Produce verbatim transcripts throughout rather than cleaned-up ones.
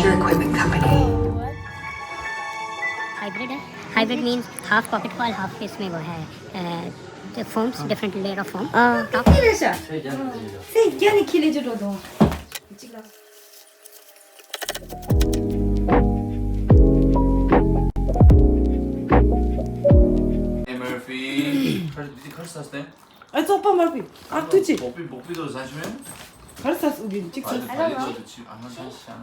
Your equipment company. Hybrid है। Hybrid means half pocket wall, half इसमें वो है, foams, different layer of foam. हाँ। टॉप। से क्या नहीं खिले जो दो। Hey, Murphy. खर दीदी खर सस्ते हैं। ཨ་ཙོག་པ་མར་པི་ཨ་ཐུ་ཅི། བོག་པི་བོག་པི་དོ་ཟ་ཆི་མེན། གར་ས་སུ་གིན་ཅིག་ས། ཨ་ལི་ཨ་ལི་དོ་ཆི་ཨ་ཧ་ཤ་ཤ།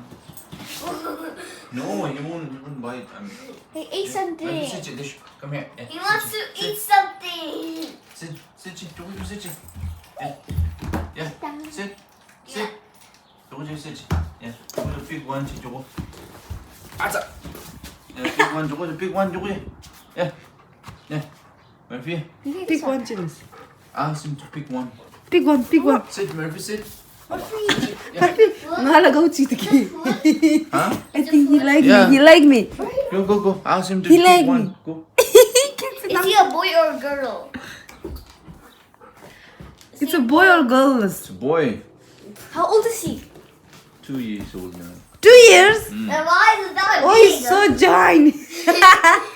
No, he won't, he won't bite. I mean, Hey, eat something. Sit, sit, sit, come here. Yeah, He wants sit, to sit, eat something. Sit, sit, sit, sit, sit, sit. Yeah, yeah, sit, sit. Joko je sit. Yeah, joko je pick one, joko. Asa. Yeah, pick one, joko je pick one, joko je. Yeah, yeah. Murphy. Pick one, James. Ask him to pick one. Pick one, pick one. Sit, Murphy, sit. Murphy, ང་ལ་གའུ་ཅིག་ཏུ་གི། Huh? I think he like me. Yeah. He like me. Go, go, go. Ask him to He pick like one. Me. Go. Is he a boy or a girl? It's a boy or girl? It's a boy. How old is he? Two years old now. Two years? Mm. Then why is that? Oh, he's big? So giant.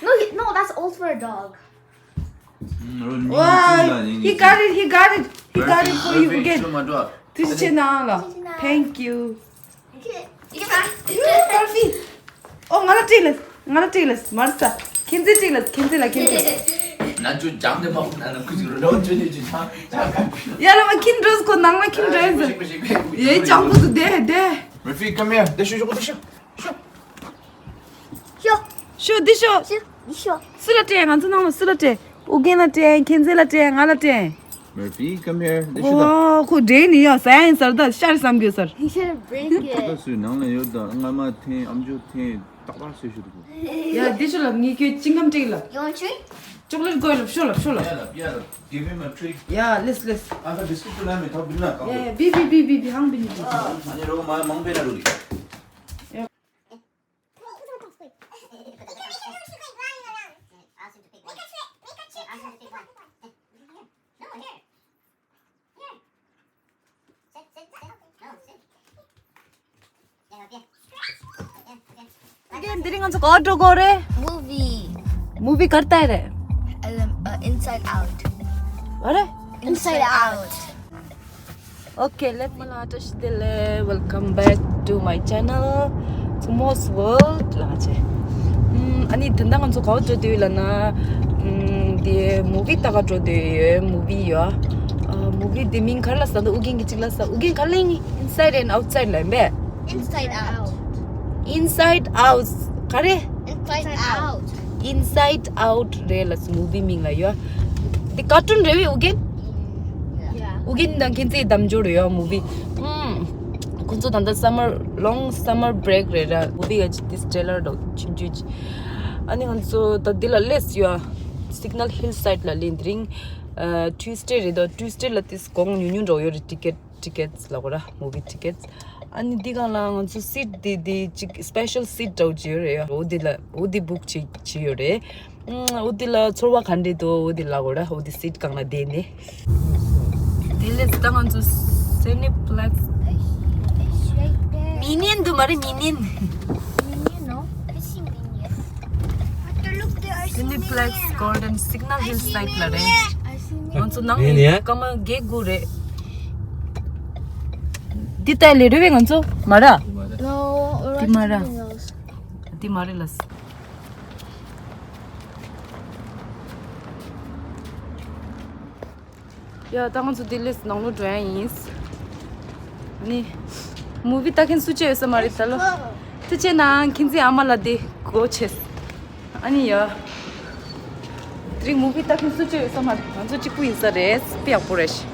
No, he, no, that's old for a dog. Why? He got it, he got it, he got it for you again. This is Chenala. Thank you. You, Murphy. Oh, ང་ལ་སྤྲད་ལ། ང་ལ་སྤྲད་ལ། མར་ས། ཁྱེད་ཚེ་སྤྲད་ལ། ཁྱེད་ཚེ་ལ། ཁྱེད་ཚེ། ན་ཆུ་ལྗང་དེ་མ་ན་ན་ཁུ་ཅི་རོ་ཆུ་ནི་ཅི་ཆ་ཆ་ག་ཡ་ལ་མ་ཁྱིམ་འགྲོ་ཁོ་ནང་ལ་ཁྱིམ་འགྲོ་ཡིན་ཟེར། ཡེ་ལྗང་ཁུ་ཚོ་དེ་དེ། Murphy, come here. དེ་ཤོ་ཤོ་དེ་ཤོ། ཤོ། ཤོ། དེ་ཤོ། ཤོ། འདི་ཤོ། སུ་ལ་སྤྲད། ང་ཚོ་ནང་ལ་སུ་ལ་སྤྲད། ཨུ་རྒྱན་ལ་སྤྲད། མཁྱེན་བརྩེ་ལ་སྤྲད། ང་ལ་སྤྲད། Murphy, come here. དེ་ཤོ་ད། ཨོ་ཁོ་འདྲེ་ནི་ཡ་ཟ་ཡིན་ཟེར་ད་ཤར་བསམ་གྱི་ཟེར། He should break it. ད་སུའི་ནང་ལ་ཡོད་ད། རྔ་མ་འཐེན། ཨམ་ཅོག་འཐེན། རྟག་པར་སུས་ཤོ་དུ་གོ། ཡ་དེ་ཤོ་ལབ་ངས་ཁྱོད་ཅིང་ཀམ་སྤྲད་ལ། You want treat? ཅོག་ལེ་ཊི་དགོས་ལབ་ཤོ་ལབ་ཤོ་ལབ། Yeah, love, yeah, love. Give him a treat. ཡ་ལེས་ལེས། ཨ་ཁ་བིས་ཀིཊ་དུ་ལ་མེ་ཐོག་བིན་ན་གང་། ཡ་བི་བི་བི་བི་བི་ཧང་བི་ནི་བི། ཨ་ནི་རོ་མ་མང་པེ་ན་རུ་རི། འདི་རིང་ང་ཚོ་ག་པར་འགྲོ་གི་རེད། Movie. Movie ག་རེ་ལྟ་ཡི་རེད། Inside Out. ག་རེ། Inside Out. Okay, let me ལ་བཀྲ་ཤིས་བདེ་ལེགས། Welcome back to my channel, Tsumo's World. ལ་ཆེ། ཨམ། ཨ་ནི་དེ་འདྲ་ང་ཚོ་ག་པར་འགྲོ་འདོད་ཡོད་ལབ་ན། ཨམ། དེ་movie ལྟ་ག་འགྲོ་འདོད་ཡོད། Movie ཡོད། ཨ། movie དེ་མིང་ག་རེ་ལབ་ས་འདུག་ཨུ་རྒྱན་གྱིས་གཅིག་ལབ་ས། ཨུ་རྒྱན་ག་རེ་ལབ་ཡིན། Inside and Outside ལབ་ཡིན་པས། Inside Out. Inside Out ག་རེ། Inside Out. Inside Out རེད་ལབ་སོང་། movie མིང་ལ་ཡོད། འདི་ཀར་ཊུན་རེད་པས། ཨུ་རྒྱན། Yeah. ཨུ་རྒྱན་དང་མཁྱེན་བརྩེའི་དམ་སྦྱོར་ཡོད་movie། ཨམ། ཁོང་ཚོ་ད་ལྟ་summer, long summer break རེད་ར། movie ག་ཅིག་དེ་ཊེ་ལར་འདྲ་ཆུང་ཆུང་ཅིག་ཨ་ནི་ང་ཚོ་ད་འདི་ལ་སླེབས་ཡོད། Signal Hill side ལ་སླེབས། དེ་རིང་ཨ་Tuesday རེད་དོ། Tuesday ལ་དེ་དགོང་ཉུང་ཉུང་འདྲ་ཡོད་རེད། ཊི་ཀེཊ། Tickets ལབ་དགོས་ར། Movie tickets. ཨ་ནི་འདི་སྒང་ལ་ང་ཚོ་seat འདི་འདི་ཅིག་special seat འདྲ་བོ་ཅིག་ཡོད་རེད་ཡ། འོ་འདི་ལ་འོ་འདི་book བྱེད་བྱེད་ཡོད་རེད། ཨུམ། འོ་འདི་ལ་ཚོར་བ་ག་འདྲ་འདུག་འོ་འདི་ལབ་དགོས་ར། འོ་འདི་seat སྒང་ལ་བསྡད་ནས། དེ་ལས་ད་ང་ཚོ་Cineplex། Minion འདུག་མ་རེད། Minion། Minion, no? I see Minion. Have to look there, I see Minion. Cineplex Golden Signal Hill side ལ་རེད། I see Minion. ང་ཚོ་ནང་ནས་སྐར་མ་བརྒྱད་དགུ་རེད། འདི་ལྟ་ལེ་རེད་པས། ང་ཚོ་མ་ར། No, འདི་མ་ར། Something else. འདི་མ་རེད་ལགས། ཡ། ད་ང་ཚོ་ལྡི་ལི་ནང་ལོགས་འགྲོ་ཡ་ཡིན། ནི། movie ལྟ་མཁན་སུ་གཅིག་ཡོད་ས་མ་རེད་ད་ལོ། ཐུགས་རྗེ་གནང་། ཁྱེད་ཚོའི་ཨ་མ་ལགས་འདི་སྒོ་ཕྱེས། ཨ་ནི་ཡ། དེ་རིང་movie ལྟ་མཁན་སུ་གཅིག་ཡོད་ས་མ་རེད། ང་ཚོ་གཅིག་པུ་ཡིན་ས་རེད། དཔེ་ཡག་པོ་རེད།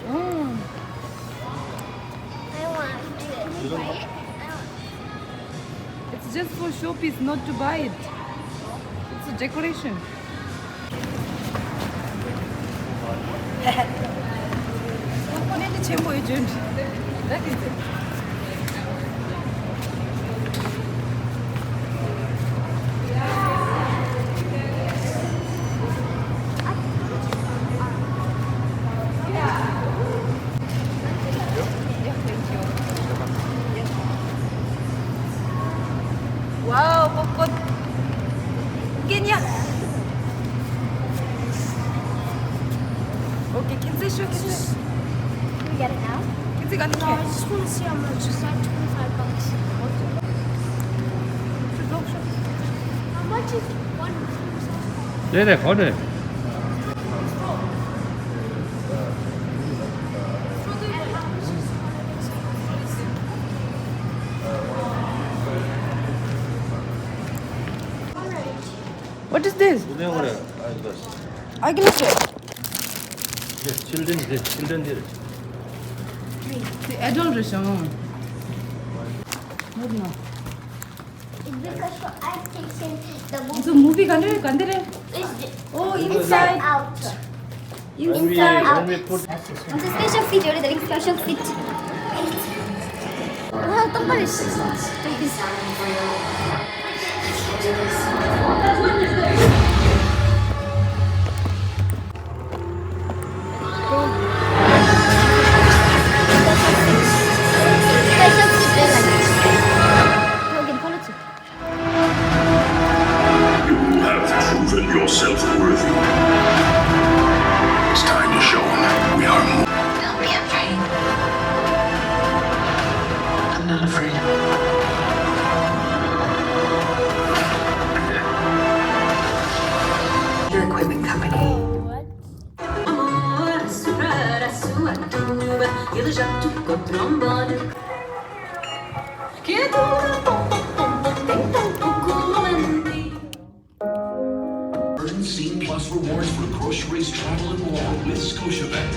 Mm. I want to do it. You don't want— It's just for showpiece, not to buy it. It's a decoration. That is it. Should we get it now? Is it gonna No, I just want to see how much. It's like twenty-five bucks. How much is one? There, there, hold it. What is this? You know what? I guess. I guess. Yes, children, yes, children there. The adult རེད་ཤག What now? It's because I taken the It's a movie ག་འདྲ་ག་འདྲ་རེད། It's Oh, Inside Inside. Out. When we, Inside when out. We put It's a special seat, you're the special seat. Wow, don't worry. You have proven yourself worthy. It's time to show 'em we are more. Don't be afraid. I'm not afraid. Your equipment company. Burton Scene Plus rewards for groceries, travel, and more with Scotiabank.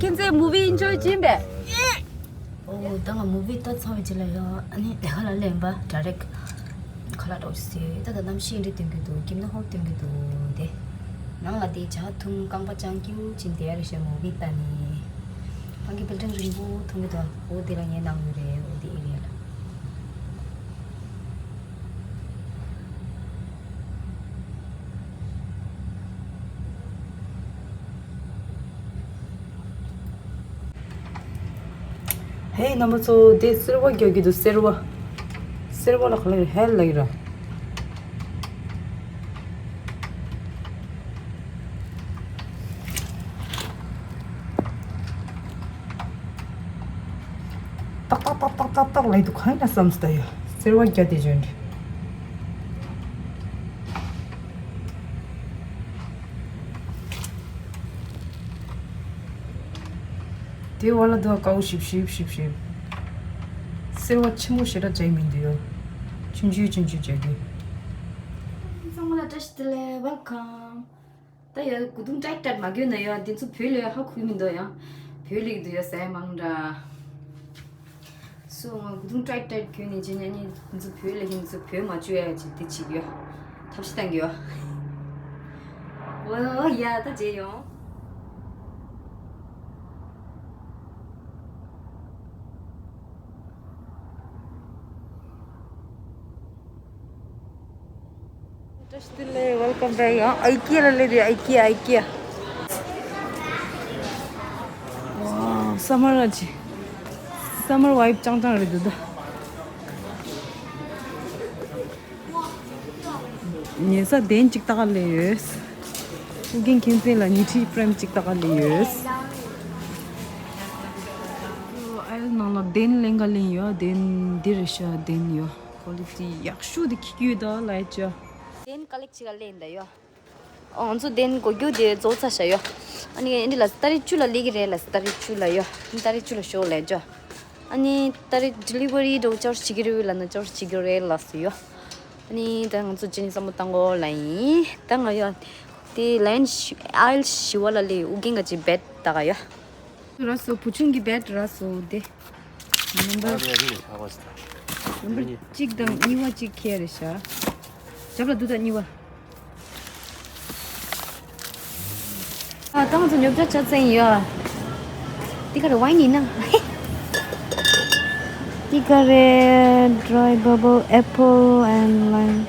ཁྱེད་ཚོས་movie enjoy བྱིན་པས། ཨོ་ད་ང་movie ལྟ་ཚར་བའི་རྗེས་ལ་ཡང་ཨ་ནི་ལས་ཀ་ལ་ལན་པ་direct ཁ་ལག་འདྲ་བོ་ཞིག་ཟོས། ད་ད་གནམ་གཤིས་འདི་སྟོན་གྱི་འདུག་སྐྱིད་པོ་ནག་པོ་སྟོན་གྱི་འདུག་དེ་ནང་ལ་དེ་ཇ་འཐུང་རྐང་པ་བརྐྱངས་སྐྱིད་པོ་བྱས་བསྡད་ཡ་རེད་ཤག movie ལྟ་ནས། ཁང་གི་building རིང་པོ་མཐོང་གི་འདུག་འོ་དེ་ལ་ངའི་ནང་ཡོད་རེད། འོ་དེ་ཨེ་རི་ཡ་ལ། ཧེ་རྣམ་པ་ཚོ། དེ་སེར་བ་རྒྱག་གི་འདུག་སེར་བ། སེར་བ་ལ་ག་ལ་ཡོད། ཧེལ་ལ་ཡོད་ར། ཏག་ཏག་ཏག་ཏག་ཏག་ལ་ཡི་དུ་གང་ཡིན་ན་བསམ་སྟ་ཡ། སེར་བ་རྒྱ་དེ་བྱོན་རེད། དེ་བ་ལ་དུ་ཀའུ་ཞིབ་ཞིབ་ཞིབ་ཞིབ། སེར་བ་ཆེན་མོ་ཞེ་དྲག་བྱས་མི་འདུག་ཡོ། ཆུང་ཆུང་ཆུང་ཆུང་བྱས་འདུག་ཚང་མ་ལ་བཀྲ་ཤིས་བདེ་ལེགས། Welcome. ད་ཡ་གུ་དུང་ཏྲེག་ཏྲེག་མ་གྱོན་ན་ཡ། འདི་ཚོ་བོད་ལས་ཧ་གོ་མི་འདུག་ཡ། བོད་ལས་འདུག་ཡ་ཟེར་མང་འདྲ། སུ་ང་གུ་དུང་ཏྲེག་ཏྲེག་གྱོན་ནས་ཅི་ཉན་ནི་འདི་ཚོ་བོད་ལས་ཧིན་འདི་ཚོ་བོད་མ་བཅོས་ཡ་ཅིག་འདི་བྱེད་ཀྱི་ཡ། ཐབས་ཤེས་བཏང་གི་ཡ། ཨོ་ཡ་ད་མཇལ་ཡོང་། བཀྲ་ཤིས་བདེ་ལེགས། Welcome back. ཡང་ཨའི་ཀི་ཡ་ལ་སླེབས་ཡོད། ཨའི་ཀི་ཡ། ཨའི་ཀི་ཡ། ཝའོ། summer ཨ་ཅི། summer vibe ཅང་ཅང་རེད་འདུག་ད། ཉལ་ས་གདན་གཅིག་ལྟ་ག་སླེབས་ཡོད། ཨུ་རྒྱན་མཁྱེན་བརྩེ་ལ་ཉལ་ཁྲི་frame གཅིག་ལྟ་ག་སླེབས་ཡོད། ཨའི་ལ་ནང་ལ་གདན་ལེན་ག་ལེན་ཡོད། གདན་འདི་རེད་ཤག་གདན་ཡོད། quality ཡག་ཤོས་དེ་འཁྱེར་གྱི་ཡོད་ད་ལབ་ཡ་ཅོ། གདན་ག་ལེགས་ཅིག་ག་ལེན་ད་ཡོད། ཨོ་ང་ཚོ་གདན་གོ་རྒྱུ་དེ་རྫོགས་ཚར་ཤག་ཡོད། ཨ་ནི་འདི་ལ་ཏ་རིག་བཅུ་ལ་སླེབས་ཀྱི་རེད་ལ། ཏ་རིག་བཅུ་ལ་ཡོད། ཨ་ནི་ཏ་རིག་བཅུ་ལ་ཤོག་ལབ་ཅོ། ཨ་ནི་ཏ་རིག་delivery འགྲོ་ཅོར་བྱེད་ཀྱི་རེད་ལབ་ན་ཅོར་བྱེད་ཀྱི་རེད་ལབ་སོང་ཡོད། ཨ་ནི་ད་ང་ཚོ་ཅི་ནས་བསམ་བློ་བཏང་གོ་ལ་ཡིན། ད་ང་ཡོད་དེ་ལན་ཨའི་ལ་བཞི་པ་ལ་སླེབས། ཨུ་རྒྱན་གྱི་bed ལྟ་ག་ཡོད། ར་སོ་བུ་ཆུང་གི་bed ར་སོ་དེ། number number གཅིག་དང་གཉིས་པ་གཅིག་ཁྱེར་རེད་ཤག་རྒྱབ་ལ་འདུག་ད་གཉིས་པ། ཨ་ད་ང་ཚོ་ཉོ་ཆ་ཆ་ཚང་ཡོད། འདི་ག་རེ་wine ཡིན་ན། Cigarette, dry bubble, apple and lime.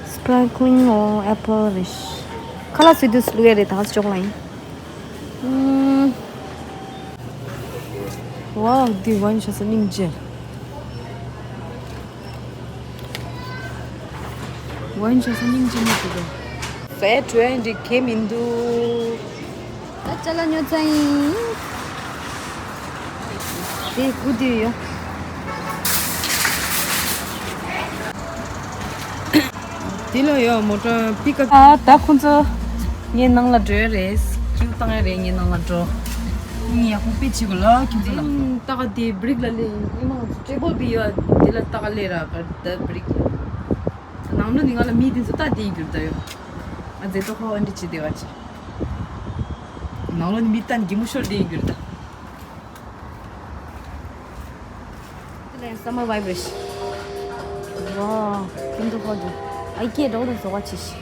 Sparkling or apple wish. ཁ་ལག་སུ་དུས་བླུག་ཡ་རེད་ད་ཅོག་ལ་ཡིན། ཝའོ། འདི་ཝའིན་ཆ་ས་སྙིང་རྗེ། ཝའིན་ཆ་ས་སྙིང་རྗེ་མི་འདུག་ག་ཟས་བྲོས་འདི་གེ་མི་འདུག་ད་ཅ་ལག་ཉོ་ཚར་ཡིན། དེ་ཀུ་དེ་ཡོད། དེ་ལ་ཡོད་མོ་ཊ་པིག་ཨབ། ཨ་ད་ཁོང་ཚོ་ངའི་ནང་ལ་འགྲོ་ཡ་རེད། ཀིའུ་བཏང་ཡ་རེད་ངའི་ནང་ལ་འགྲོ། ངས་ཡག་པོ་དཔེ་བྱེད་དགོས་ལ་ཁྱོད་ཚོ་ལ། ཏག་དེ་བྲིག་ལ་ལས་ཨི་མ་ཊེ་བལ་བི་ཡ་དེ་ལ་ཏག་ལས་ར་གར་ད་བྲིག་ལ། ནང་ལོ་ནི་ང་ལ་མི་དེ་ཚོ་ད་དེ་གྱུར་ད་ཡོད། ཨ་ཛེ་ཏོ་ཧོ་ཨན་ཏི་ཅི་དེ་བ་ཅི། ནང་ལོ་ནི་མི་ཏན་གི་མུ་ཤོར་དེ་གྱུར་ད། དེ་ལ་ཡང་སམ་མར་བའི་བི་རེ་ཤན། ཝའོ། ཀིན་ཏུ་ཧོ་དེ། ཨའི་ཀེ་འགྲོ་དང་བཟོ་བ་ཅི་ཞིག་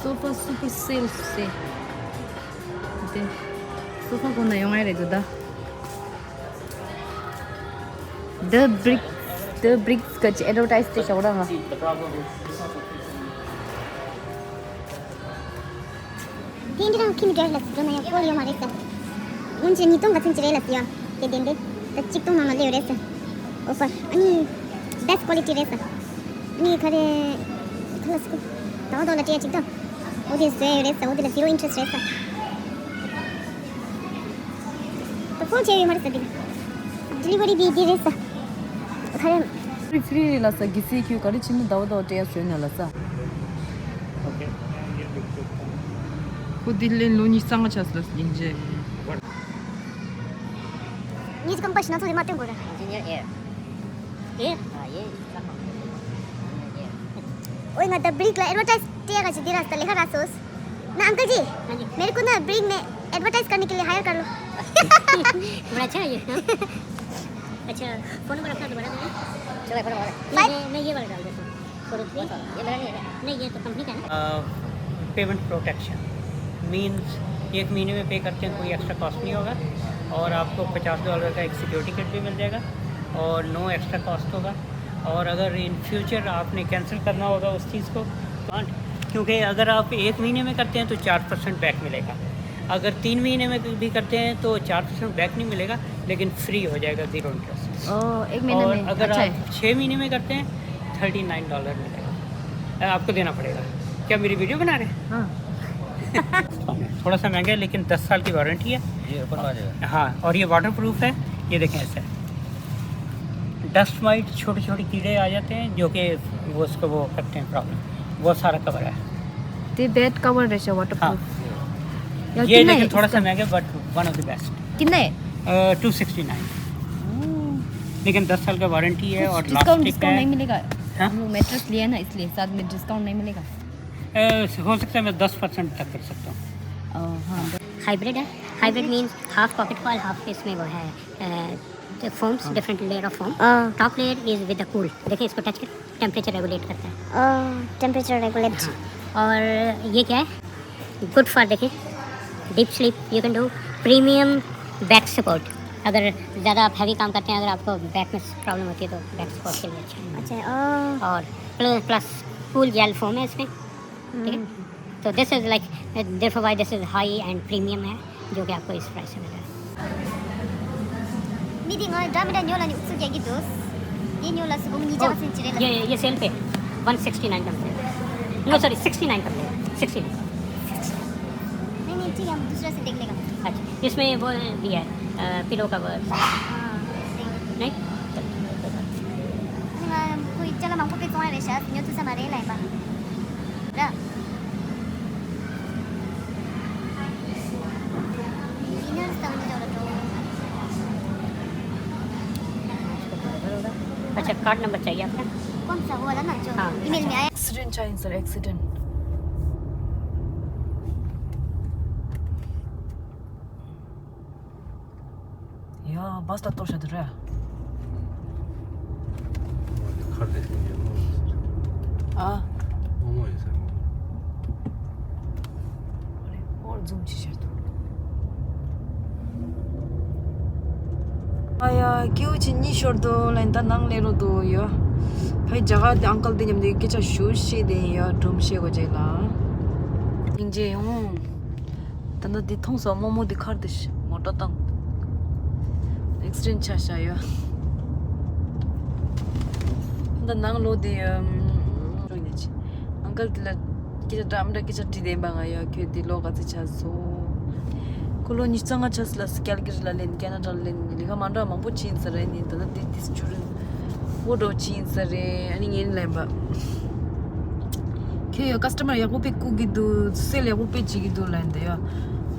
སོ་ཕ་སུ་པར་སེལ་སུ་སེ། དེ། སོ་ཕ་གོན་ན་ཡོང་ཡ་རེད་འདུག་ད། The Bricks, The Bricks གི་ཨེ་ཌ་ཝར་ཊའིཛ་དེ་ཞོག་ར་ང་། དེ་འདི་རང་ཁྱིམ་འདྲ་ལ་འགྲོ་ན་ཡང་ཀོལ་ཡོད་མ་རེད་ཟེར། སྔོན་ཆད་ཉིས་སྟོང་ག་ཚོད་ཅིག་རེད་ལ་ཟེར་ཡ། དེ་དེ་འདི་ད་གཅིག་སྟོང་ནང་ལ་སླེབས་རེད་ཟེར། ཨོ་ཕར་ཨ་ནི་best quality རེད་ཟེར། ཨ་ནི་ག་རེ་ཁ་ལ་སྐུ་ཟླ་བ་ཟླ་བ་ལ་སྤྲད་ཡ་གཅིག་ད། ཨོ་དེ་བཟོས་ཡོད་རེད་ཟེར། ཨོ་དེ་ལ་zero interest རེད་ཟེར། ད་ཕོན་བྱས་ཡོད་མ་རེད་ཟེར་འདི། ཌི་ལི་ཝ་རི་བི་འདི་རེད་ཟེར། ག་རེ། ཚི་རི་ཚི་རི་ལ་ས་གི་སི་ཁྱོད་ག་རེ་བྱིན་ནི་ཟླ་བ་ཟླ་བ་སྤྲད་ཡ་བཟོས་ན་ལ་ས། ཁོ་འདི་ལེན་ལོ་ཉིས་རྩ་ལྔ་ཆགས་ལ་སྙིང་རྗེ། ངས་རྐང་པ་ཞིག་ན་ཚོ་རེ་མ་སྟོན་དགོས་ར། Engineer air. Air? Ah, yeah, it's not. Engineer air. ཨོའི་ང་ད་བྲིག་ལ་ཨེ་ཌ་ཝར་ཊའིཛ་སྤྲད་ག་ཅི་འདི་ར་ད་ལེ་ཁ་ར་སོས། ना अंकल जी, हाँ जी। मेरे को ना ब्रिक में एडवर्टाइज करने के लिए हायर कर लो। बड़ा अच्छा है ये। अच्छा, फोन नंबर अपना दोबारा देना। चलो, फोन नंबर। नहीं, मैं, मैं ये वाला डाल देता हूँ। Four O three. ये मेरा नहीं है। नहीं, ये तो कंपनी का है ना। पेमेंट प्रोटेक्शन मीन्स एक महीने में पे करते हैं, कोई एक्स्ट्रा कॉस्ट नहीं होगा और आपको पचास डॉलर का एक सिक्योरिटी किट भी मिल जाएगा और नो एक्स्ट्रा कॉस्ट होगा। और अगर इन फ्यूचर आपने कैंसिल करना होगा उस चीज़ को, क्योंकि अगर आप एक महीने में करते हैं तो चार परसेंट बैक मिलेगा, अगर तीन महीने में भी करते हैं तो चार परसेंट बैक नहीं मिलेगा, लेकिन फ्री हो जाएगा, ज़ीरो इंटरेस्ट। ओ, एक महीने और में। अगर अच्छा है। आप छः महीने में करते हैं, थर्टी नाइन डॉलर मिलेगा, अ, आपको देना पड़ेगा। क्या मेरी वीडियो बना रहे हैं? हाँ। थोड़ा सा महंगा है, लेकिन दस साल की वारंटी है। ये ऊपर आ जाएगा। हाँ, और ये वाटर प्रूफ है। ये देखें, ऐसा है, डस्ट माइट, छोटे छोटे कीड़े आ जाते हैं जो कि वो उसको वो करते हैं प्रॉब्लम, वो सारा कवर है। ते बेड कवर रहेछ वाटर हाँ। प्रूफ। ये लेकिन थोड़ा सा महंगा, but one of the best. कितना है? Two sixty nine. लेकिन दस साल का वारंटी है और डिस्काउंट लास्टिक डिस्काउंट है। नहीं मिलेगा? हाँ? हम लोग मैट्रेस लिया ना, इसलिए साथ में डिस्काउंट नहीं मिलेगा? अ, हो सकता है, मैं दस परसेंट तक कर सकता हूँ। हाँ। हाइब्रिड है। Hybrid means half pocket fall, half इसमें वो है, अ, जो फोम्स, हाँ। Different layer of foam. हाँ। Top layer is with the cool. देखिए, इसको टच करें, टेम्परेचर रेगुलेट करता है। Temperature regulate. हाँ। और ये क्या है? गुड फॉर, देखिए, deep sleep you can do. Premium back support, अगर ज़्यादा आप हैवी काम करते हैं, अगर आपको बैक में प्रॉब्लम होती है तो बैक सपोर्ट के लिए अच्छा है। अच्छा। और प्लस कूल जेल फोम है इसमें। ठीक है। तो this is like, therefore why this is high and premium है, जो कि आपको इस प्राइस में मिल रहा है। ནི་དེ་ང་འདྲ་མི་འདྲ་ཉོ་ལ་ནི་ཨུ་ཚུགས་རྒྱག་གི་འདུག་དེ་ཉོ་ལ་སུ་གོང་ཉིས་བརྒྱ་ཚན་ཅི་རེད་ལ། ये ये सेल पे वन सिक्सटी नाइन का मिलेगा। नो सॉरी, सिक्सटी नाइन का मिलेगा, सिक्सटी नाइन। नहीं नहीं, ठीक है, हम दूसरा से देख लेगा। अच्छा, इसमें वो भी है, पिलो कवर। नहीं। कोई चला मांगो पे कौन रेशा न्यू तो समारे लाइबा। अच्छा, कार्ड नंबर चाहिए आपका? कौन सा, वो वाला ना जो हाँ। ईमेल में आया? एक्सीडेंट चाहिए सर, एक्सीडेंट। या बस त तोर्छ दुरा। ཁ་དེ་ཡིན་ཡང་མོ་ཡིན་ཟེར། ཨ། མོ་མོ་ཡིན་ཟེར་མོ། ཨོར་ཛུམ་ཅི་ཤར་དུ། ཨ་ཡ་ཀེའུ་ཅི་གཉིས་ཤོར་དུ་ལན་ད་ནང་ལས་རོ་དུ་ཡོ། ཕའི་རྒྱ་གར་དེ་ཨང་ཀལ་དེ་མཉམ་དུ་སྐད་ཆ་ཞུ་ཤེས་དེ་ཡོ་སྒྲུང་བཤད་གོ་རྗེས་ལ། སྙིང་རྗེ་ཡོང་། ད་ནི་འདི་མཐོང་སོང་། རྨོ་མོ་འདི་ཁར་དུ་མོ་ཊ་བཏང་། ཨེག་སི་ཌེན་ཊི་ཆགས་བཞག་ཡོད། ད་ནང་ལོགས་དེ་ཡོད། ཨང་ཀལ་དེ་ལ་སྐད་ཆ་འདྲ་མི་འདྲ་སྐད་ཆ་དྲིས་བསྡད་པ། ང་ཡ་ཁྱོད་འདི་ལོ་ག་ཚོད་ཆགས་སོང་། ཁོ་ལོ་ཉི་ཤུ་རྩ་ལྔ་ཆགས་སོང་ལ། སི་ཀལ་གི་རི་ལ་ལེན། ཀེ་ན་ཌ་ལ་ལེན། ལས་ཀ་མ་འདྲ་མང་པོ་བྱིན་ས་རེད། ནི་ད་ལྟ་དེ་དེ་ཚོ་ཆུ་རུ་བོ་འགྲོ་བྱིན་ས་རེད། ཨ་ནི་ངས་ལན་པ། ཁྱོད་ཡོད་ཀ་སི་ཊ་མར་ཡག་པོ་དཔེ་བཀུག་གི་འདུག་སེལ་ཡག་པོ་དཔེ་བྱེད་ཀྱི་འདུག་ལབ་ཡིན་ད་ཡ།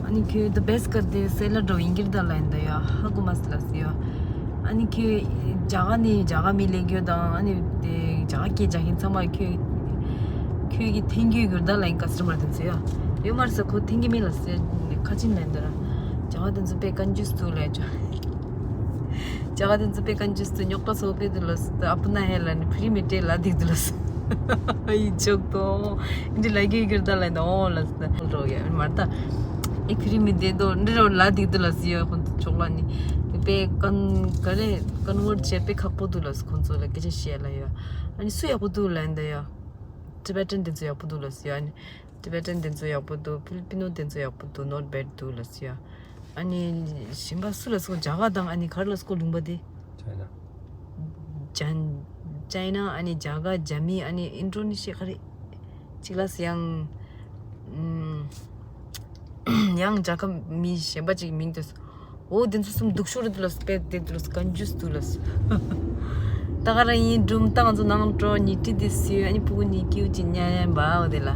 ཨ་ནི་ཁྱོད་the best ཀ་དེ་སེལ་ལ་འགྲོ་ཡིན་གྱི་རེད་ད་ལབ་ཡིན་ད་ཡ། ཧ་གོ་མ་སོང་ལབ་སོང་ཡ། ཨ་ནི་ཁྱོད་རྒྱ་གར་ནས་རྒྱ་གར་མི་ལེན་རྒྱུ་དང་། ཨ་ནི་དེ་རྒྱ་གར་སྐད་རྒྱག་མཁན་ཚང་མ་ཁྱོད་ཁྱོད་ཀྱིས་འཐེན་རྒྱུ་ཡོད་རེད་ད་ལབ་ཡིན་ཀ་སི་ཊ་མར་དེ་ཚོ་ཡ། ཡོད་མ་རེད་ཟེར། ཁོ་འཐེན་གྱི་མེད་ལབ་སོང་ཡ། ཁ་ཆེམས་ལབ་ཡིན་ད་ར། རྒྱ་གར་དེ་ཚོ་དཔེ་ཀན་ཇུས་འདུག་ལབ་ཡ། རྒྱ་གར་དེ་ཚོ་དཔེ་ཀན་ཇུས་འདུག་རྙོག་དྲ་ཚོ་དཔེ་འདུག་ལབ་སོང་། ད་ཨ་པུ་ན་ཧེ་ལ་ནི་ཕི་རི་མི་ཏྲེ་ལ་འདུག་འདུག་ལབ་སོང་། ཨི་ཇོག་ཏོ། འདི་ལ་གི་གིར་ད་ལ་ནི་ཨོ་ལ་ཟེར་ན་འགྲོ་ཡ་མར་ད། ཨི་ཕི་རི་མི་དེ་དོ་འདི་རོ་ལ་འདུག་འདུག་ལབ་སོང་ཡ། ཁོང་ཚོ་ཕྱོགས་ལ་ནི་དཔེ་ཀན་ག་རེ་ཀན་ཝར་ཊི་བྱེད་དཔེ་ཁག་པོ་འདུག་ལབ་སོང་། ཁོང་ཚོ་ལ་སྐད་ཆ་བཤད་ལ་ཡ། ཨ་ནི་སུ་ཡག་པོ་འདུག་ལབ་ཡིན་ད་ཡ། ཊི་བེ་ཊན་དེ་ཚོ་ཡག་པོ་འདུག་ལབ་སོང་ཡ། ཨ་ནི་ཊི་བེ་ཊན་དེ་ཚོ་ཡག་པོ་འདུག་ཕི་ལི་པི་ནོ་དེ་ཚོ་ཡག་པོ་འདུག not bad འདུག་ལབ་སོང་ཡ། ཨ་ནི་གཞན་པ་སུ་ལ་སོགས་རྒྱ་གར་དང་། ཨ་ནི་ག་རེ་ལ་སོགས་ལུང་པ་དེ། ཅའི་ན། ཅན། ཅའི་ན། ཨ་ནི་རྒྱ་གར། རྒྱ་མི། ཨ་ནི་ཨིན་ཌོ་ནེ་ཤི་ཡ། ག་རེ་ཅིག་ལ་སི་ཡང་། ཨམ། ཡང་རྒྱལ་ཁབ་མི་གཞན་པ་ཅིག་མིང་དེ་སོ། འོ་དེ་ཚོ་གསུམ་སྡུག་ཤོས་རེད་འདུག་ལབ་སོང་། དཔེ་དེ་འདུག་ལབ་སོང་། ཀན་ཇུས་འདུག་ལབ་སོང་། ད་ག་རང་ཡིན་སྒྲུང་བཏང་ཚོ་ནང་འགྲོ་ཉི་ཁྲི་དེ་སུས། ཨ་ནི་ཕྲུ་གུ་ནི་ཀིའུ་ཅི་ཉན་ཡན་པ་འོ་དེ་ལ།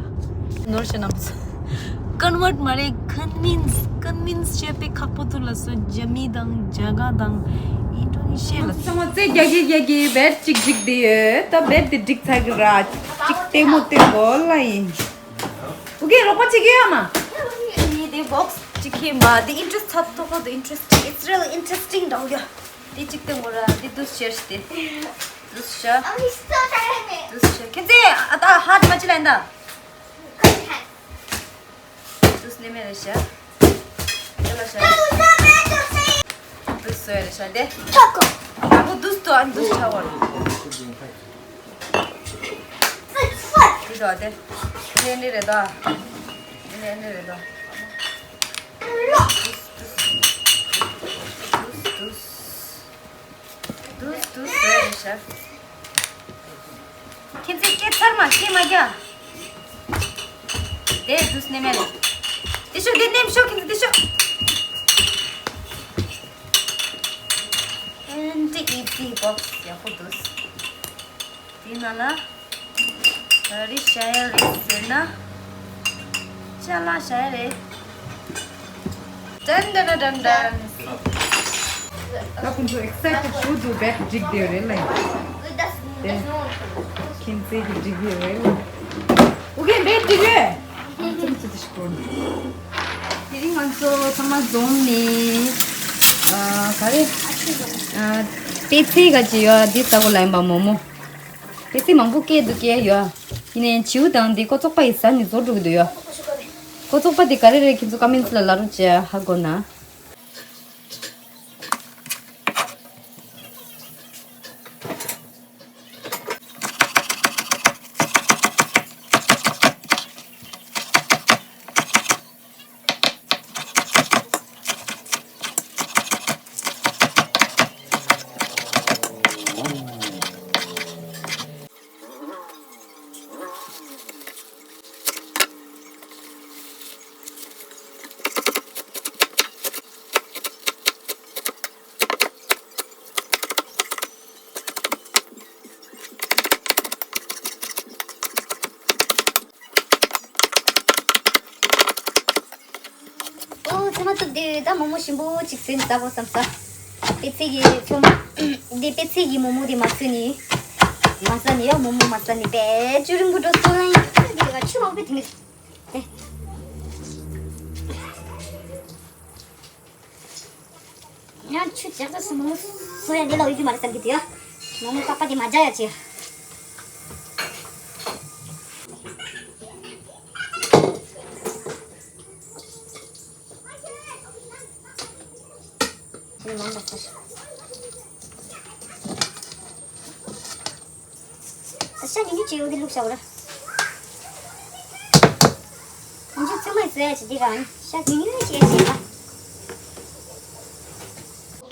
ནོར་ཤ་ནམ་སོ། ཀན་ཝར་ཊི་མ་རེད། ཀན་ཝིན་སི། ཀན་ཝིན་སི་བྱེད་དཔེ་ཁག་པོ་འདུག་ལབ་སོང་། རྒྱ་མི་དང་རྒྱ་གར་དང་ཨིན་ཌོ་ནེ་ཤི་ཡ་ལ། ཚང་མ་རྩེ་རྒྱག་གི་རྒྱག་གི་བེད་ཅིག་འགྲིག་བསྡད་ཡོད། ད་བེད་དེ་འགྲིག་ཚར་གི་ར། ཅིག་ལྟད་མོ་སྟོན་དགོས་ལ་ཡིན། ཨོ་ཀེ། རོགས་པ་བྱེད་ཀྱི་ཡོད་མ། ཨ་ནི་དེ་བོག་སི་ཅིག་ཁྱེར་མ། དེ་ཨིན་ཊི་རེ་སི་ཊི་ཚ་ཏོག་ཏོག་དེ་ཨིན་ཊི་རེ་སི་ཊིང་། It's really interesting འདྲ་བོ་ཡ། དེ་ཅིག་སྟོན་དགོས་ར། དེ་དུས་ཤེར་ཤི་དེ། དུས་ཤ། དུས་ཤ། ཁྱེད་ཚེ་ཨ་ད་ཧ་ཏི་མ་ཅི་ལ་ཡིན་ད། དུས་ནེ་མེ་རེ་ཤ། དེ་ལ་ཤ། དུས་སོ་ཡ་རེ་ཤ་དེ། ཨ་བོ་དུས་ཏོ། ཨ་ནི་དུས་ཆ་བ་རེད། དེ་དོ་དེ། ནེ་ནེ་རེ་དོ། ནེ་ནེ་རེ་དོ། དུས་དུས། དུས་དུས་ཟེར་ཤག་ཁྱེད་ཚོས་སྐད་ཚར་མ་སྐད་མ་རྒྱག་དེ་དུས་ནེ་མེ་ལེ། དེ་ཤོག་དེ་ནེམ་ཤོག་ཁྱེད་ཚོ་དེ་ཤོག་ཨེན་ཌི་ཨི་ཊི་བོག་སི་ཡག་པོ་འདུག་དེའི་ནང་ལ་ག་རེ་བཞག་ཡ་རེད་ཟེར་ན། ཅ་ལག་བཞག་ཡ་རེད། ཏན་ཏན་ཏན་ཏན། ད་ཁོང་ཚོ་ཨེག་སའི་ཊེཌ་ཞུ་འདུག་བེད་འགྲིག་བསྡད་ཡོད་རེད་ལ་ཡིན། དེ་ཁྱིམ་མཚེས་ཀྱི་འགྲིག་ཡོད་རེད་ལ། ཨོ་ཀེ་བེད་འགྲིག་ཡོད། ཁྱིམ་མཚེས་དེ་ཞིག་གོ་ནི། དེ་རིང་ང་ཚོ་ཚང་མ་འཛོམས་ནས་ཨ་ག་རེ་ཨ་པད་ཚལ་ག་ཅི་ཡོད་འདི་ཟ་གོ་ལ་ཡིན་པ། མོག་མོག་པད་ཚལ་མང་པོ་སྐྱེས་འདུག་སྐྱེས་ཡོད། ཡིན་ནའི་བྱིའུ་དང་འདི་ཀོ་ཙོག་པ་ཡིས་ཟ་ནས་བཟོ་འགྲོ་གི་འདུག་ཡོད། ཀོ་ཙོག་པ་འདི་ག་རེ་རེད། ཁྱེད་ཚོ་ཀོ་མེན་ཊི་ལ་ལབ་རོགས་བྱས། ཧ་གོ་ན། ཨོ་ཚེ་མ་ཐུབ་དེ་ད་མོག་མོག་ཞིམ་པོ་ཅིག་བཟོས་ནས་ཟ་དགོས་བསམ་ས། པད་ཚལ་གྱི་ཚོད་མ། འདི་པད་ཚལ་གྱི་མོག་མོག་དེ་མ་ཟོས་ནས། མ་ཟ་ནས་ཡ་མོག་མོག་མ་ཟ་ནས་དཔེ་ཅིག་རིང་པོ་འགྲོ་སོང་། ཡིན་ན་འདི་ལ་ཆུ་མང་པོ་དེ་ནས་ཨེ། ཡང་ཆུ་ཇག་ས་སུ་མོག་མོག་ཟོ་ཡ་འདི་ལ་འོས་ཀྱི་མ་རེད་བསམ་གྱི་འདུག་ཡ། མོག་མོག་པགས་པ་དེ་མ་རྒྱག་ཡ་ཅི། ཤ་ཉུང་ཉུང་བྱས་ཡོད་དེ་བླུགས་བཞག་གོ་ར། ང་ཚོ་ཚང་མས་བཟོས་ཡ་བྱེད་དེ་ག་ཤ་ཉུང་ཉུང་བྱས་བྱས་ལ།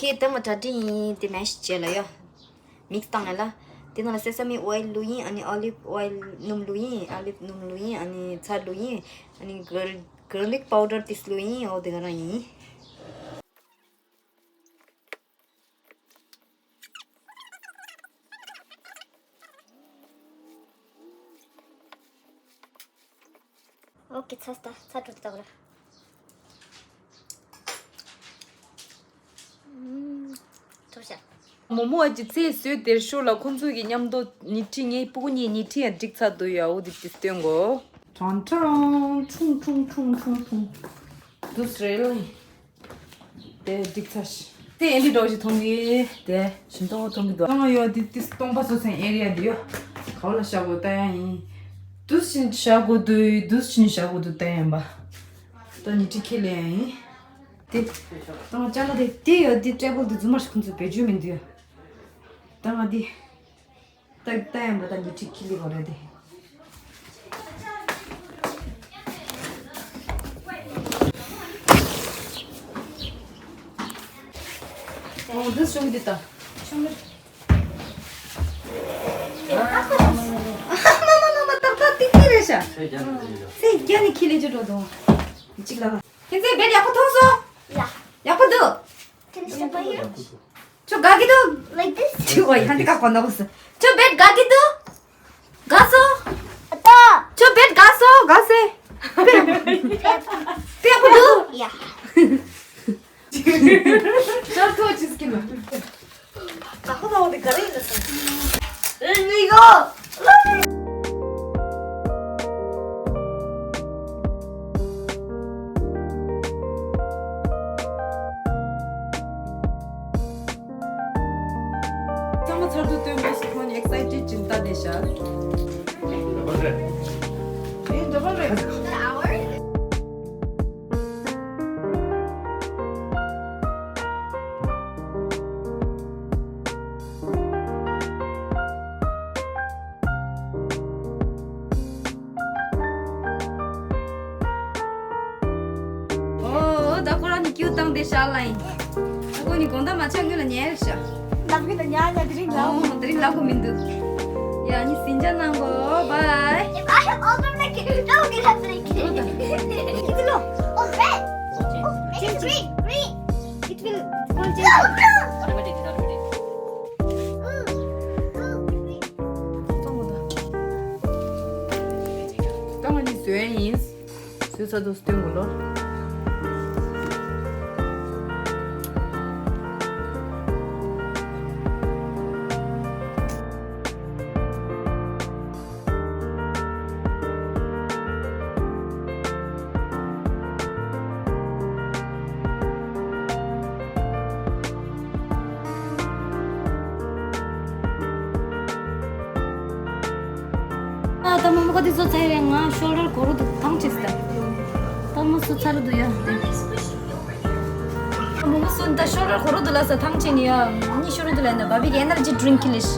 ཁྱེད་ལྟད་མོ་གྲ་སྒྲིག་ཡིན་དེ་མེ་ཤི་བྱས་ལ་ཡོ། མིག་སི་བཏང་ཡ་ལ། དེ་ནང་ལ་སེ་ས་མི་ཨོ་ཡིལ་བླུགས་ཡིན། ཨ་ནི་ཨོ་ལིབ་ཨོ་ཡིལ་སྣུམ་བླུགས་ཡིན། ཨོ་ལིབ་སྣུམ་བླུགས་ཡིན། ཨ་ནི་ཚྭ་བླུགས་ཡིན། ཨ་ནི་གར་གར་ལིག་པའུ་ཌར་དེ་བླུགས་ཡིན། འོ་དེ་ག་རང་ཡིན། ཨོ་ཀེ། ཚ་ས་ཚ་དྲོད་ཏག་ར། ཐོ་ཤ། མོ་མོ་ཨ་ཅེ་ཚེས་བཟོས་དེར་ཤོར་ལ་ཁོང་ཚོ་གི་མཉམ་དུ་ཉལ་ཁྲི་ངའི་སྤུ་གུ་གཉིས་ཉལ་ཁྲི་ཡང་འགྲིག་ཚར་འདུག་ཡ། འོ་དེ་དེ་སྟོན་གོ། ཁྲང་ཁྲང་ཁྲུང་ཁྲུང་ཁྲུང་ཁྲུང་ཁྲུང་། དུས་རེད་ལ། དེ་འགྲིག་ཚར་ཤི། དེ་ཨེ་འདྲི་འགྲོ་ཞིག་མཐོང་གི། དེ་ཞིམ་ཏོག་མཐོང་གི་འདུག་ཨང་ཡོད་དེ་དེ་སྟོང་པ་སོ་སེང་ཨེ་རི་ཡ་དེ་ཡོད། ག་བ་ལ་བཞག་དགོས་ལྟ་ཡ་ཡིན། དུས་ཕྱིན་བཞག་དགོས་འདུག་དུས་ཕྱིན་བཞག་དགོས་འདུག་ལྟ་ཡ་ཡིན་པ། ད་ཉལ་ཁྲི་ཁྱེར་ལེ་ཡ་ཡིན། དེ། ཏང་ཅ་ལག་དེ་དེ་ཡོད་དེ་ཊེ་བལ་དེ་རྫུན་མ་ཞིག་ཁོང་ཚོས་བེད་སྤྱོད་མི་འདུག་ད་ང་དེ། ད་ད་ཡང་མ་ད་ཉལ་ཁྲི་ཁྱེར་ལེ་གོ་རེད་དེ། ཨོ་འདི་ཤོང་འདི་ད། ཤོང་འདི། ཨ་མ་མ་མ་མ་ད་ད་ཏི་ཏི་རེད་ཤག་ཚེ་རྒྱ་ནས་ཁྱེར་ལེ་ཅི་འགྲོ་དོ། གཅིག་ལ། ཁྱེད་ཚོས་བེད་ཡག་པོ་མཐོང་སོང་། ཡ། ཡག་པོ་འདུག Can you step on here? ཁྱོད་དགའ་གི་འདུག Like this? ཁྱོད་ཡང་འདི་ག་གོ་ན་གོ་སོང་། ཁྱོད་བེད་དགའ་གི་འདུག་དགའ་སོང་། ཨ་ཏོ། ཁྱོད་བེད་དགའ་སོང་། དགའ་སེ། དཔེ་ཡག་པོ་འདུག་ཡ། ཤར་ཐོ་ཅིས་ཀི་ལ། ད་ཁོ་ན་འོ་དེ་ག་རེ་ཡིན་ཟེར། ཨེ་མི་གོ། ཚང་མ་ཚར་དུ་སྟོན་པ་སུ་ཁོང་ནི་ཨེག་སའི་ཊེཌ་ཅིག་ལྟ་བསྡད་ཤག་འདྲ་པོ་རེད། འདྲ་པོ་རེད། ཨོ། ད་ཁོ་རང་ནི་ཀྱུ་བཏང་དེ་ཤག་ལ་ཡིན། ཨ་ཁོ་ནི་དགོང་དག་མ་ཆག་སྔོན་ལ་ཉལ་ཤག་ལབ་གི་ལ་ཉལ་ཉལ་དེ་རིང་ལབ། ཨོ་དེ་རིང་ལབ་གི་མི་འདུག་ཡ་ནི་ཟིན་ཆ་གནང་གོ། བའི། I have all the like, don't get up like. Oh, red. Oh, it's green, green. It will, it will change. Automatic, automatic. ད་ང་ནི་བཟོས་ཡིན། བཟོས་ཚར་དུས་སྟོན་དགོས་ལོ། ཨ་ད་མོ་མོ་ག་དེ་བཟོ་ཚར་རེད། ང་ཤོག་ལོར་གོ་རོ་འདུག་ཐང་ཆད་ད། ད་མོ་བཟོ་ཚར་འདུག་ཡ། མོ་མོ་སོན་ད་ཤོག་ལོར་གོ་རོ་འདུག་ལ་ས་ཐང་ཆད་ནི་ཡ། ནི་ཤོག་ལོར་འདུག་ལ་ན་བ་བི་གི་ཨེ་ནར་ཇི་ཌི་རིང་ཀི་ལིཤ།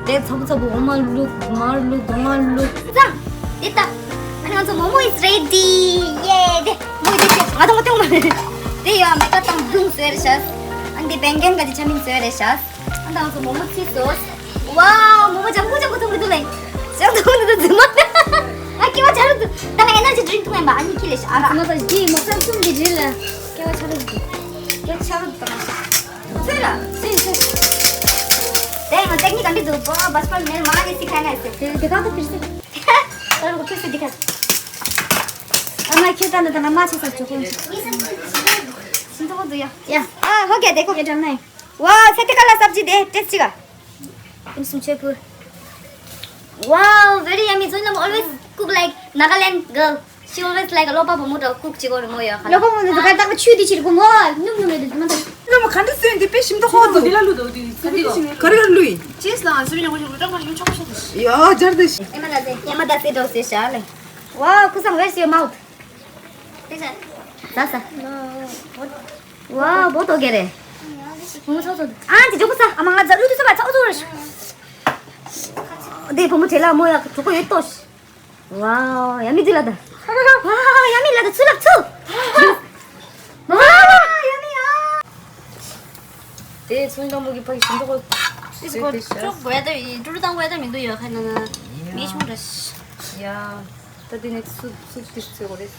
དེ་ཚ་བུ་ཚ་བུ་འོ་མ་བླུག་མར་བླུག་སྡོང་མར་བླུག་ཙང་། དེ་ད། ཨ་ནི་ང་ཚོ་མོ་མོ་is ready. ཡེ་དེ། མོ་དེ་དེ་ང་ཚོ་མོ་དེ་མོ་མ་རེད། དེ་ཡ་མེ་ཀ་དང་བུང་བཟོས་རེད་ཤག་ཨ་ནི་དེ་བེང་གན་ག་ཅི་ཆ་མིན་བཟོས་རེད་ཤག་ཨ་ད་ང་ཚོ་མོ་མོ་ཚིག་སོ། ཝའོ། མོ་མོ་ལྗང་ཁུ་ལྗང་ཁུ་ཐུང་གི་འདུག་ལེ། ལྗང་ཐུང་གི་འདུག་རྫུན་མ། ཨ་སྐྱེ་བ་ཆ་རུ་འདུག་ད་ང་ཨེ་ནར་ཇི་ཌི་རིང་འཐུང་ཡིན་པ་ཨ་ནི་ཁྱི་ལེ་ཤ་ཨ་ར། ང་ད་ཇི་མོ་སམ་སུང་གི་རི་ལ་སྐྱེ་བ་ཆ་རུ་འདུག་སྐྱེ་བ་ཆ་རུ་འདུག་ད་ང་ཤ་ཚེ་ར་ཚེ་ཚེ། དེ་ང་ཏེག་ནིག་ག་འདི་འདུག་པོ་བ་ཆ་པ་མེར་མ་ནི་སི་ཁ་ན་སི། དེ་དེ་ག་ད་ཕིར་སི། ད་རུ་ཕིར་སི་འདི་ག་ཨ་མ་ཁྱེད་ད་ནི་ད་ན་མ་ཆེ་ས་ཆོག་གོ། སི་འདུག་གོ་འདུག་ཡ། ཡ། ཨ་ཧོ་གེ་དེ་ཁོ། ཡ་དྲན་ནས། Wow, sete kala sabji de, taste chiga. Insum chepu. Wow, very yummy. Zonam always cook like Nagaland girl. She always like a lopa pamu to cook chigo mo ya. Lopa pamu to ka ta chu di chi ko mo. Num num de ma ta. Num kan de sen de pe shim to ho do. Dila lu do di. Kari kari lui. Cheese la answer ni ko ju ta ko yu chok chok. Ya, jar de. Ema da de. Ema da se do se sha le. Wow, kusang, where's your mouth? ས་ས། ཝའོ་བོ་ཏོ་གེ་རེ། ཨ་ཅི་ཇོ་ཀུ་ས། ཨ་མ་ང་ཛ་རུ་དུ་ས་བ་ཚ་ཨོ་ཛོ་རེ། འདི་བུ་མོ་བྲེལ་ལ་མོ་ཡག་གྲོགས་པོ་ཡོད་ཏོ། ཝའོ། ཡ་མི་འདི་ལ་ད། ཝའོ། ཡ་མི་ལ་ད་ཚུ་ལབ་ཚུ། ཝའོ། ཡ་མི་ཡ། དེ་ཚོན་དང་མོ་གི་ཕ་གི་ཞིམ་ཏོག་ཙིག་གོ་ཅོག་བས་ད་ཡི་ཀྲུ་རུ་དང་བས་ད་མི་འདུག་ཡོད་ཁ་ན་ན། མི་ཆུང་ར་ཤི། ཡ། ད་དེ་ནས་སུབ་སུབ་ཏིས་ཚོད་གོ་རེད།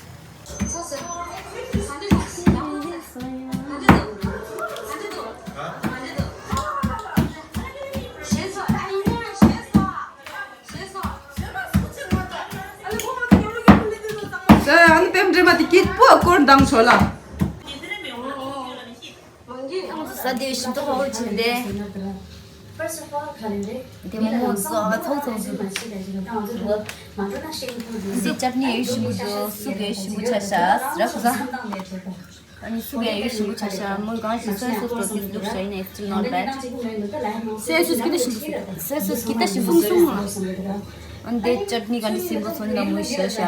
ས་ཨ་ནི་པེམ་འདྲེ་མ་དེ་སྐྱིད་པོ་སྐོར་འདང་ཆོག་ལ། ས་དེ་ཞིམ་ཏོག་ཧོ་ཆེ་འདེ། དེ་མོ་མོ་ཚོ་ཨ་ཚོགས་ཚོགས་ཚོ། འདི་ཅབ་ནི་ཡོད་ཞིམ་པོ་འདུག་སུབ་ཡོད་ཞིམ་པོ་ཆ་ཤ་ར་ཁུ་ས། ཨ་ནི་སུབ་ཡོད་ཞིམ་པོ་ཆ་ཤ་མོ་གང་ཞིག་སོའི་སོ་སི་དེ་འདུག་ཤ་ཡིན་ན་it's still not bad། སོའི་སོ་སི་གི་ད་ཞིམ་པོ་སོའི་སོ་སི་གི་ད་ཞིམ་པོ་སོའི་སོ། ཨ་ནི་དེ་ཅབ་ནི་གང་ཞིག་སིམ་པོ་ཚོ་ནི་ལ་མོ་ཤ་ཤ།